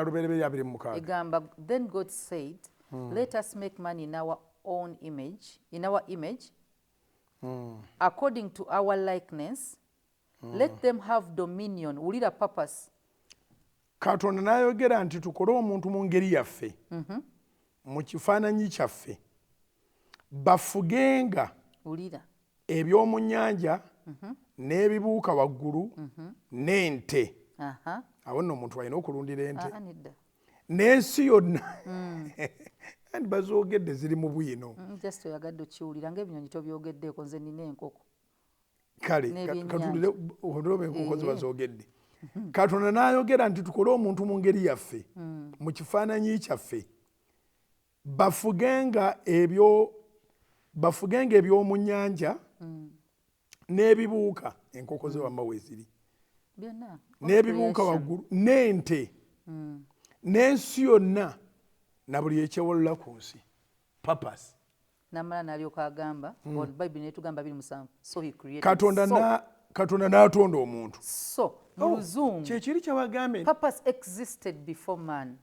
Lubereberye 26. Egamba, "Then God said, let us make man in our own image, in our image, according to our likeness. Let them have dominion." Wulira purpose. Katonda n'ayogera nti, "Tukole omuntu mu ngeri yaffe, mu kifaananyi kyaffe, bafugenga Wulira. eby'omu nnyanja n'ebibuuka waggulu n'ente." Awo nno omuntu alina okulundira ente. Aa, nedda. N'ensi yonna, anti bazoogedde, ziri mu bwino. Just oyagadde okiwulira ngaebinyonyi tobyogeddeeko. Nze nina enkoko. Kale. N'ebyennyanja. Katulire oba enkoko ziba zoogedde. Katonda n'ayogera nti, "Tukole omuntu mu ngeri yaffe, mu kifaananyi kyaffe, bafugenga eby'omu nnyanja n'ebibuuka," enkoko ze wamma weeziri, Byonna. "n'ebibuuka Creation. waggulu n'ente n'ensi yonna na buli ekyewalula ku nsi." Purpose. Namala n'alyoka agamba, Bayibuli netugamba 27, so he created. Katonda So, Katonda n'atonda omuntu. So mu Luzungu, Kyekiri kyewagambye. purpose existed before man.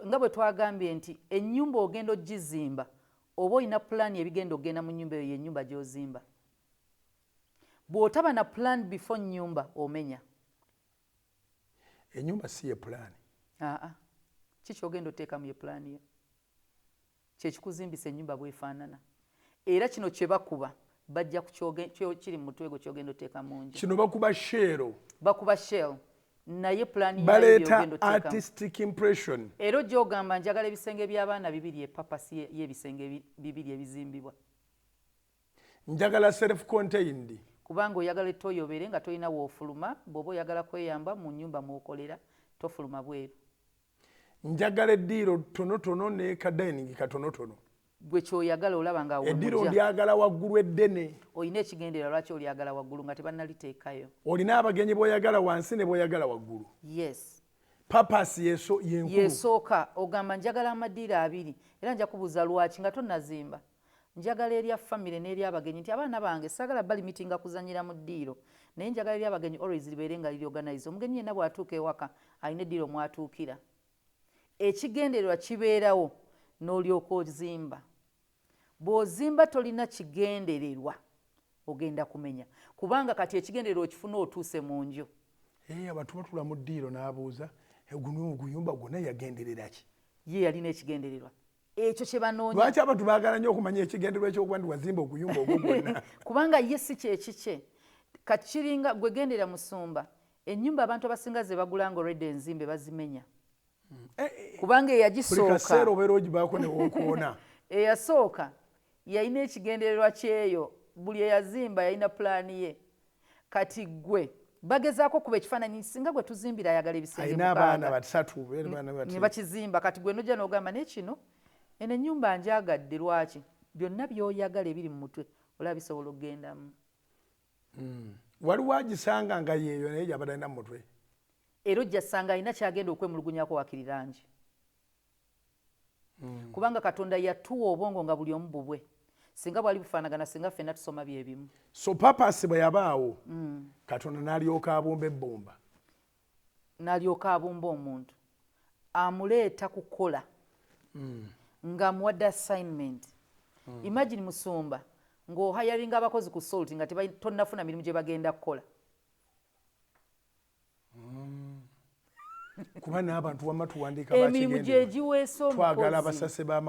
Nga bwe twagambye nti ennyumba ogenda ogizimba oba olina pulaani ebigenda okugenda mu nnyumba eyo, yennyumba gy'ozimba. Bw'otaba na plan before nnyumba, omenya. Ennyumba si ye pulaani. Aa, ki kyogenda oteekamu ye pulaani yo, kyekikuzimbisa ennyumba bwefaanana. Era kino kye bakuba bajja kiri mu mutwe gwo kyogenda oteeka mu nju. Kino bakuba shell. Bakuba shell, naye pulaani yayo Baleeta byogenda oteekamu. artistic impression. Era ojja ogamba, "Njagala ebisenge by'abaana bibiri." Epurpose y'ebisenge bibiri ebizimbibwa. Njagala self contained. Kubanga oyagala etooyi obeere nga tolina woofuluma. Bw'oba oyagala kweyamba mu nnyumba mw'okolera, tofuluma bweru. Njagala eddiiro tonotono ne kadining katonotono. Gwe kyoyagala olaba nga Eddiiro wemujja. ndyagala waggulu eddene. Olina ekigendererwa lwaki olyagala waggulu nga tebannaliteekayo. Olina abagenyi b'oyagala wansi ne b'oyagala waggulu. Yes. Purpose yeso yenkulu. Yesooka. Ogamba, "Njagala amadiiro abiri," era nja kubuuza lwaki nga tonnazimba. "Njagala erya famire n'eryabagenyi," nti abaana bange saagala balimitinga kuzanyira mu ddiiro, naye njagala eryabagenyi always libeere nga liri organize. Omugenyi yenna bw'atuuka ewaka alina eddiiro mwatuukira. Ekigendererwa kibeerawo n'olyoka ozimba. Bw'ozimba tolina kigendererwa, ogenda kumenya, kubanga kati ekigendererwa okifuna otuuse mu nju. Eh, abantu batula mu ddiiro n'abuuza, "Eh, guno oguyumba gwonna yagenderera ki?" Ye yalina ekigendererwa ekyo kye banoonya. Lwaki abantu baagala nnyo okumanya ekigendererwa ekyokuba nti wazimba oguyumba ogwo gwonna? Kubanga ye si kyekikye. Kati kiringa gwe gendera musumba, ennyumba abantu abasinga ze bagula nga olwedde enzimbe bazimenya, kubanga Buli eyagisooka kaseera obeera ogibaako ne wookoona. Eyasooka yalina ekigendererwa kyeyo. Buli eyazimba yalina pulaani ye. Kati gwe bagezaako kuba ekifaananyi, singa gwe tuzimbira ayagala ebisenge Alina abaana 6. basatu, beera baana Ne bati. bakizimba. Kati gwe nojja n'ogamba, "Naye kino, eno ennyumba njagadde." Lwaki? Byonna by'oyagala ebiri mu mutwe olaba bisobola okugendamu. Waliwo agisanga nga yeeyo, naye gyabadde alina mu mutwe. Era ojja sanga alina kyagenda okwemulugunyako wakirirangi, kubanga Katonda yatuwa obwongo nga buli omu bubwe. Singa bwali bufaanagana, singa ffenna tusoma byebimu. So purpose bwe yabaawo, Katonda n'alyoka abumba ebbumba. N'alyoka abumba omuntu, amuleeta kukola ng'amuwadde assignment. Imagine musumba ng'ohiringa abakozi ku Salt nga tonnafuna mirimu gye bagenda kukola. Kuba n'abantu wamma tuwandiika Emirimu bakigendererwa. gye giweesa Twagala omukozi. abasase b'amawulire.